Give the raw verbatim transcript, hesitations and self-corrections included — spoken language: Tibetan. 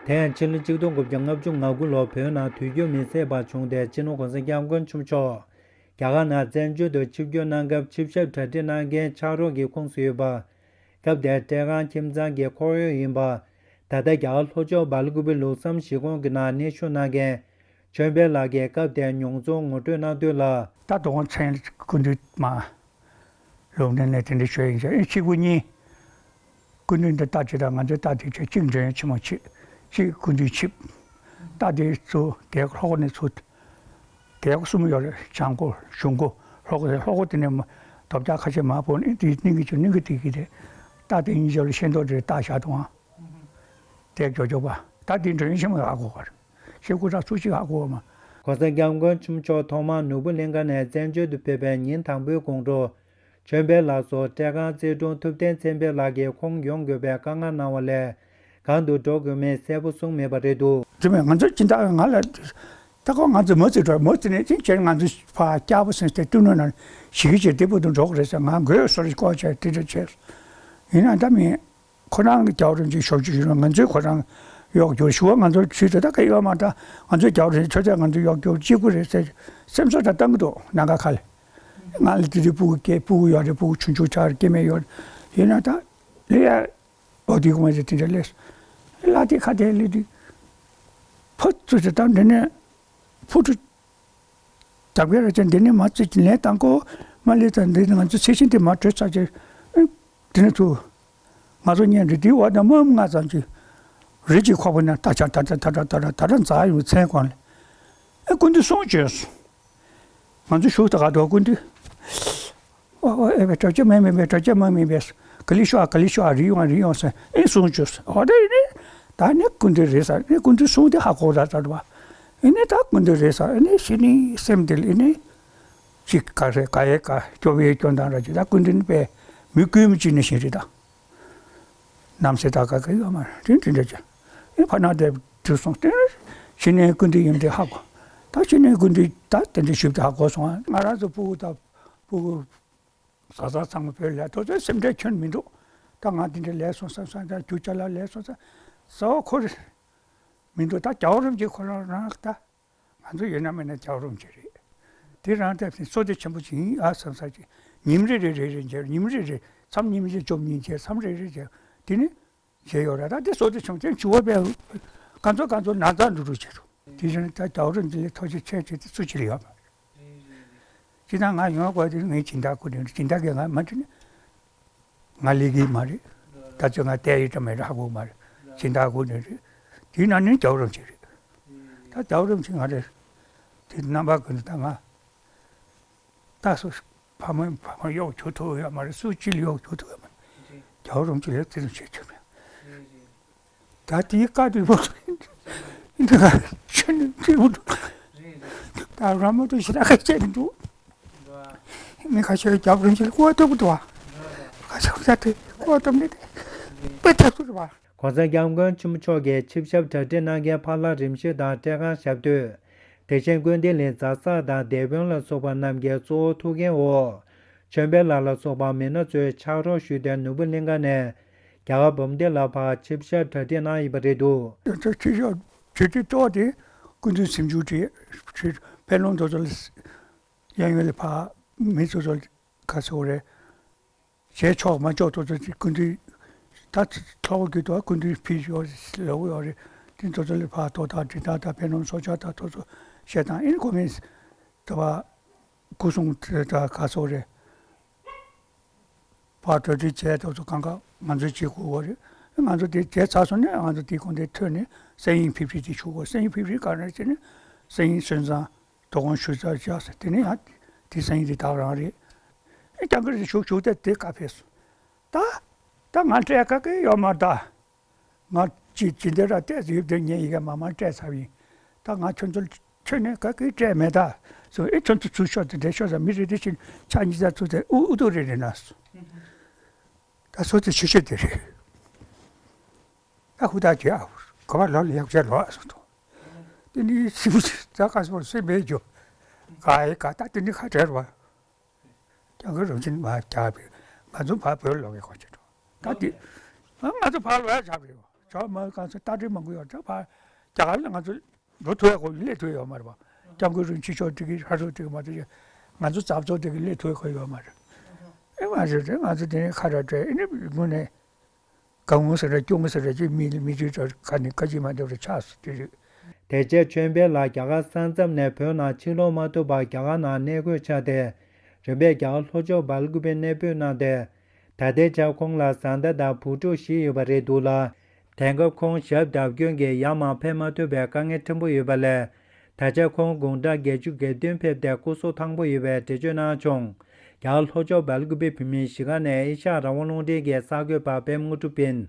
དེ་ཡང་ཕྱི་ལོ་ཆིག་སྟོང་དགུ་བརྒྱ་ལྔ་བཅུ་ང་དགུ་ལོར་བོད་ནང་དུས་འགྱུར་མི་སྲིད་པ་བྱུང་སྟེ། སྤྱི་ནོར་༸གོང་ས་༸སྐྱབས་མགོན་ཆེན་པོ་མཆོག་རྒྱ་གར་ནང་བཙན་བྱོལ་དུ་ཆིབས་བསྒྱུར་གནང་སྐབས། ཆིབས་ཞབས་གྲ་སྒྲིག་གནང་མཁན་ཕྱག་རོགས་ཀྱི་ཁོངས་སུ་ཡོད་པ། སྐབས་དེར་བཀྲས་ཁང་ཁྱིམ་ཚང་གི་ཁོར་ཡུག་ཡིན་པ། ད་ལྟ་རྒྱ་གར་ལྷོ་ཕྱོགས་སྦེལ་ཀུ་པེ་ལུགས་བསམ་གཞིས་ཁོངས་ཀྱི་ནང་གནས་བཞུགས་གནང་མཁན་ཆོས་འཕེལ་ལགས་ཀྱིས་སྐབས་དེར་མྱོང་ཚོར་ངོ་སྤྲོད་གནང་དོན་ལ། ད་དོ་དགོང་མཚན་སྐུ་མདུན་མ་ལུང་བསྟན་ལས་དེ་འདྲ་ཞུ་ཡིན་ཞེས། ཨེ་གཅིག་པུ་གཉིས། སྐུ་མདུན་འདི་ལྟ་ཅི་དང་ང་ཚོའི་ལྟ་དེ་ཆེ་གཅིག་འཇོན་ཡོན་ཆེན་མོ་ཆེ། གཅིག་སྐུ་མདུན་ཆིབས། ལྟ་དེ་ཚུ་རྒྱལ་ལྷོ་ཁོ་ནས་ཚུ། རྒྱལ་ཁོ་གསུམ་ཡོད་རེད། བྱང་ཁོ་གཞུང་ཁོ་ལྷོ་ཁོ་ལྷོ་ཁོ་དེ་ནས་མ་དོབ་ཅག་ཁ་ཤས་མ་བོ་ནི་དེ་སྙིང་གི་ཆུ་སྙིང་གི་དེ་གི་རེད། ལྟ་དེ་གཉིས་ཆར་ལ་ཤེས་མདོག་རེད་ལྟ་བཞག་དང་། དེ་ཇོ་ཇོ་པ་ད་དེ་འདྲ་ཡིན་ཤེས་མ་ཧ་གོ་བར། ཤེས་ཁུ་ར་སུ་ཞིག་ཧ་གོ་བ་མ། ༸གོང་ས་༸སྐྱབས་མགོན་ཆེན་པོ་མཆོག་ཐོག་མར་ནོར་བུ་གླིང་ཁ་ནས་བཙན་བྱོལ་དུ་ཕེབས་པའི་ཉིན་དང་པོའི་དགོང་དྲོ། ཆོས་འཕེལ་ལགས་སུ་བཀྲས་ཁང་རྩེ་དྲུང་ཐུབ་བསྟན་ཚེ་འཕེལ་ལགས་ཀྱིས་ཁོང་ཡོང་དགོས་པའི་བཀའ་མངགས་གནང་བ་ལས། གང་དུ་འགྲོ་དགོས་མིན་གསལ་པོ་གསུངས་མེད་པ་རེད་འདུག། དེ་མིན་ང་ཚོ་སྦྱིན་བདག་ང་ལ་ད་ཁོ་ང་ཚོ་མ་བརྩི་འགྲོ་མ་བརྩི་ནས་དེ་ཁྱེད་ང་ཚོ་ཕ་སྐྱ་བོ་སེམས་ཏེ་ཏུ་ནུ་ན་ཞིག་གི་ཆེད་དེ་བུ་དུ་འགྲོ་དགོས་རེད་ཟེར། ང་མགོའི་སོར་བཀོག་བྱས་དེ་འདྲ་བྱས། ཡིན་ན་ད་མིན། ཁོ་རང་གི་རྒྱལ་བ་རིན་པོ་ཆེ་ཞབས་ཕྱི་ཞུ་རུང་ང་ཚོའི་ཁོ་རང་གཡོག་རྒྱུ་ཞུ་བ་ང་ཚོ་ཚུལ་དེ་ད་ག་ཡོད་མ་ད་ང་ཚོའི་རྒྱལ་བ་རིན་པོ་ཆེ་ང་ཚོའི་གཡོག་རྒྱུ་གཅིག་པུ་རེད་ཟེར་སེམས་གསོ་ད་བཏང་གི་འདུག་ནང་ཁ་ཁ་ལས། ང་ལ་དེ་དུས་སྤུ་གུ་སྐྱེ་སྤུ་གུ་ཡོད་རེད། སྤུ་གུ་ཆུང་ཆུང་ཆགས་རེད། སྐྱེ་དམན་ཡོད་རེད། ཡིན་ན་ད་ལས་ཡ་འོ་དེ་གོ་མ་རེད། དེ་འདྲ་ལས་ལ་དེ་ཁ་དེ་ལས་དེ་ཕུ་ཚུ་ཚུ་ད་འདི་ནས་ཕུ་ཚུ། རྒྱབ་ཀྱི་ར་ཅན་འདི་ནི་མ་ཚིག་ལས་དང་གོ་མ་ལས་དང་འདི་ནི་ང་ཚོ་ཚེ་ཤིང་དེ་མ་གྲོས་ཚར་ཅིག་འདི་ནི་ཐུ་ང་ཚོ་གཉེན་རེད། དེའི་འོག་ན་མ་ང་ཙམ་ཅིག་རི་གཅིག་ཁོག་པ་ན་ད་ཆ་ད་ད་ད་ད་ད་ད་ད་འཛག་ཡོང་མཚན་གོང་ལ་ཨེ་སྐུ་མདུན་གསུང་བྱོས་སོང་། ང་ཚོ་ཞུགས་ད་ག་དོ་སྐུ་མདུན། ཨོ་ཨོ་ཨེ་བེ་གྲྭ་ཆ་མ་མེད་པའི་གྲྭ་ཆ་མ་མེད་པའི་ག་ལི་ཤོག་ཨ་ག་ལི་ཤོག་ཨ་རི་ཡོང་ཨ་རི་ཡོང་ཟེར་ཨེ་གསུང་བྱོས་སོང་། ཨོ་ད་ཡིན་ནི་ད་ནི་སྐུ་མདུན་རེད་ཟེར། ཨེ་སྐུ་མདུན་གསུང་དེ་ཧ་གོ་ད་ད་བ། ཨེ་ནི་ད་སྐུ་མདུན་རེད་ཟེར། ཨེ་ནི་ཤི་ནི་སེམས་དེ་ལ་ཨེ་ནི་ཅིག་ག་རེ་ག་ཡེ་ག་སྐྱོ་བའི་སྐྱོ་མདངས་ར་ཅིག་ད་སྐུ་མདུན་པས་མི་བསྐུལ་མི་ཅིག་ནི་བཞིན་རེད་ད། ནམ་སེ་ད་ག་ག་ཡོད་མ་རེད་དེ་འདྲ་ཅིག་ཨེ་ཕ་ན་དེ་དུས་སོང་དེ་ཤི་ནི་སྐུ་མདུན་ཡིན་དེ་ཧ་གོ། ད་ཤི་ནི་སྐུ་མདུན་ད་དེ་འདྲ་ཞིབ་ཏུ་ཧ་གོ་སོང་། ང་རང་ཚོ་སྤུ་གུ་ད་སྤུ་གུ། བཟའ་ཚང་ཚང་མ་བོད་ལ་ཐོག་ཚོད་སེམས་ཁྲལ་ཁྱོན་མི་འདུག། ད་ང་འདི་འདྲ་ལས་སོང་བསམ་བསམ་ད་རྒྱུ་ཅ་ལག་ལས་སོང་བསམ་བཟའ་བ་ཁོ་རེ་མི་འདུག། ད་རྒྱལ་བ་རིན་པོ་ཆེ་ཁོ་རང་རང་ད་ང་ཚོ་ཡོད་ན་མེད་ན་རྒྱལ་བ་རིན་པོ་ཆེ་རེད། དེ་རང་ད་བསོད་བདེ་ཆེན་པོ་ཅིག་ཡིན་ཨ་བསམ་ས་ཅིག་ཉིན་རེ་རེ་རེ་རེ་མཇལ་ཉིན་རེ་རེ་མཚམས་ཉིན་རེ་བཅོ་ཉིན་མཇལ་མཚམས་རེ་རེ་མཇལ་དེ་ནི། བྱས་ཡོད་ར། ད་དེ་སོགས་དེ་བྱུང་དེ་བྱུང་བ་པས་གང་ཚོ་གང་ཚོ་ན་ཚ་འགྲོ་འགྲོ་བྱེད་རུ། དེ་བཞིན་ད་རྒྱལ་བ་རིན་པོ་ཆེ་ལས་ཐུགས་རྗེ་ཆེ་ཆེ་དེ་སུ་ཅི་ལ་ཡོད་མ་རེད། ཅི་ད་ང་ཡོང་དགོས་དེ་ངའི་སྦྱིན་བདག་ཁུ་ནས་སྦྱིན་བདག་གིས་ང་མ་དྲིས་ན་ང་ལས་ཀྱི་མ་རེད། ད་ཚོད་ང་བལྟས་ཡི་ད་མེད་ར་ཧ་གོ་མ་རེད། སྦྱིན་བདག་ཁུ་ནས་རེད། དེ་ན་ནི་རྒྱལ་བ་རིན་པོ་ཆེ་རེད། ད་རྒྱལ་བ་རིན་པོ་ཆེ་ང་རེད། དེ་རྣམ་པ་ཀུན་ཏུ་ད་ང་། ད་སུ་ཕ་མ་ཕ་མ་གཡོག་བྱུག་ཐུབ་ཡོད་མ་རེད། སུ་ཅི་ལ་གཡོག་བྱུག་ཐུབ་ཡོད་མ་རེད། རྒྱལ་བ་རིན་པོ་ཆེ་ལ་བརྩི་མཐོང་བྱེད་ཐུབ་མེད། ད་དེའི་བཀའ་དེ་བོ་འདི་ག་ཆོས་ནི་འདི་བོ་འདུག། ད་ར་མོ་དུ་ཞེ་དྲག་ཁ་ཆད་འདུག། མི་ཁ་ཤས་རྒྱལ་བ་རིན་པོ་ཆེ་ལ་བཀའ་ཐུབ་འདུག་བ། ཁ་ཤས་ས་དེ་བཀའ་ཐུབ་ནི་དེ་དཔེ་ཐག་ཚུད་རེད་བ། ༸གོང་ས་༸སྐྱབས་མགོན་ཆེན་པོ་མཆོག་གིས་ཆིབས་ཞབས་གྲ་སྒྲིག་གནང་མཁན་ཕ་བླ་རིམ་བྱོན་དང་བཀྲས་ཁང་ཞབས་སྟོད། དེ་བཞིན་ཀུན་བདེ་གླིང་རྫ་བསགས་དང་སྡེ་དཔོན་ལ་སོགས་པ་རྣམས་ཀྱི་གཙོ་བོ་ཐུགས་འགན་འོག་ཆོས་འཕེལ་ལགས་ལ་སོགས་པ་མི་སྣ་ཚོས་ཕྱག་རོགས་ཞུས་ཏེ་ནོར་བུ་གླིང་ཁ་ནས་རྒྱ་གར་འབུམ་སྡེ་ལ་ཕར་ཆིབས་ཞབས་གྲ་སྒྲིག་གནང་ཡོད་པ་རེད་འདུག། ཆིབས་ཞབས་གྲ་སྒྲིག་གཙོ་བོ་དེ་སྐུ་མདུན་གཟིམ་ཆུང་བྲིས་བྲིས་ཕན་ལུང་དོ་ཚོ་ལ་གཡས་གཡོན་ལ་ཕར་མི་ཚོ་ཚོ་ག་ཚོད་རེད། བྱས་ཆོག་མ་ཆོག་ཏོ་ཏོ་ཅིག་སྐུ་མདུན་ད་ཚོགས་ཀྱི་དོ་སྐུ་མདུན་ཕིས་ཡོད་ལོག་ཡོད་རེད། དེ་ཏོ་ཏོ་ལི་ཕ་ཏོ་ད་དྲི་ད་ད་ཕན་ནོམ་སོ་ཆ་ད་ཏོ་ཏོ་བཤད་སྟངས་ཨིན་ཁོ་མིན་ད་བ་སྐུ་སྲུང་ད་ག་སོག་རེད། ཕ་གྲ་སྒྲིག་བྱས་ཏོ་ཏོ་གང་ག་ང་ཚོ་བྱེད་དགོས་བ་རེད། ང་ཚོ་དེ་བྱས་ཚར་སོང་ནས་ང་ཚོ་དེ་ཁོང་དེ་ཐོན་ནས་སེ་ཡིན་ཕིབ་ཕིབ་དེ་ཆུ་གོ་སེ་ཡིན་ཕིབ་ཕིབ་ག་རེ་བྱས་ནས་སེ་ཡིན་སོན་ཙང་། དོ་དགོང་ཞུ་རྩ་བྱས་ཟེར་དེ་ནས་ཡང་དེ་སང་ཉིན་དེ་དག་རང་རེད། ཨེ་རྒྱང་གི་རེ་ཞུགས་ཞུགས་ཏེ་དེ་བཀའ་ཕེབས་སོང་། ད་ད་ང་སྤྲད་ཁ་གི་ཡོད་མ་ད། ང་ཅི་ཅི་འདི་ར་ཏེ་ཟིབ་དེ་ངས་ཡི་གེ་མ་མ་སྤྲད་ཚར་ཡིན། ད་ང་ཁྱོད་ཚོ་ཁྱོད་ནས་ཁ་གི་སྤྲད་མེད་ད། སོ་ཨེ་ཁྱོད་ཚོ་ཚུར་ཤོག་དེ་འདྲ་ཤོག་ས་མི་རེ་རེ་བཞིན་ཆ་གཉིས་ས་ཚུར་དེ་ཨུ་ཨུ་ཏུ་རེ་རེ་ན་སོང་། ད་སོ་དེ་ཆུ་ཤོད་དེ་རེད། ད་ཧུ་ད་ཁྱོད་ཨ་གོ་བ་ལོ་ལ་ཡག་བྱས་ལོ་ཨ་སོང་དོ། དེ་ནི་སི་བུ་ད་ག་སོང་སེ་མེད་རྒྱུ། ག་ཡི་ག་ད་དེ་ནི་ཁ་བྲལ་བ། ཀྱང་གི་རང་བཞིན་མ་རྒྱག་པས་ང་ཚོ་ཕར་བོད་ལོག་གི་གོ་ཆེ་འགྲོ། ད་དེ་ང་ཚོ་ཕར་ལོག་ཡ་བྱ་བའི་ གྲྭ་པ་མང་གང་ཚོ་རྟ་དྲེལ་མང་པོ་ཡོད་གྲྭ་པ་རྒྱ་གར་ལ་ང་ཚོ་འགྲོ་ཐུབ་ཡག་གོ་སླེབས་ཐུབ་ཡོད་མ་རེད་པ། སྐྱབས་མགོན་རིན་ཆེན་མཆོག་དེ་གི་ཧ་རོ་དེ་གི་མ་དེ་ང་ཚོ་ཚབ་ཚོ་དེ་གི་སླེབས་ཐུབ་ཡག་གོ་ཡོད་མ་རེད། ཨེ་མ་རེད་དེ་ང་ཚོ་དེ་ནས་ཁ་ར་སྤྲད་ཨེ་ནི་དངོས་གནས་གང་ངོ་ཟེར་ར་སྐྱོ་ངོ་ཟེར་ར་ཅིག་མི་མི་ཚོའི་གྲས་ཁ་ནས་ཁ་ཅིག་མ་འདེབས་ར་ཆགས་སོ་དེ་རེད། དེ་རྗེས་ཆོས་འཕེལ་ལགས་རྒྱ་གར་ས་མཚམས་ནས་བོད་ནང་ཕྱིར་ལོག་མ་ཐུབ་པར་རྒྱ་གར་ནང་གནས་འཁོད་ཆགས་ཏེ། རིམ་པས་རྒྱ་གར་ལྷོ་ཕྱོགས་སྦེལ་ཀུ་པེ་གནས་སྤོས་གནང་སྟེ། ད་ལྟའི་ཆར་ཁོང་ལ་བཟའ་ཟླ་དང་བུ་ཕྲུག་བཞི་ཡོད་པ་རེད་འདུག་ལ། དེང་སྐབས་ཁོང་ཞབས་འདྲ་སྐྱོན་གྱིས་ཡར་མར་ཕེབས་མ་ཐུབ་པའི་དཀའ་ངལ་ཕྲན་བུ་ཡོད་པ་ལས། ད་ཆ་ཁོང་དགུང་གྲངས་བརྒྱད་ཅུ་གྱ་བདུན་ཕེབས་ཏེ་སྐུ་གཟུགས་ཐང་པོ་ཡོད་པའི་འགྲེལ་བརྗོད་གནང་བྱུང་། རྒྱ་གར་ལྷོ་ཕྱོགས་སྦེལ་ཀུ་པེ་བོད་མིའི་གཞིས་ཀ་ནས་ཨེ་ཤ་ཡ་རང་དབང་རླུང་འཕྲིན་གྱི་གསར་འགོད་པ་པད་མ་དངོས་གྲུབ་ཡིན།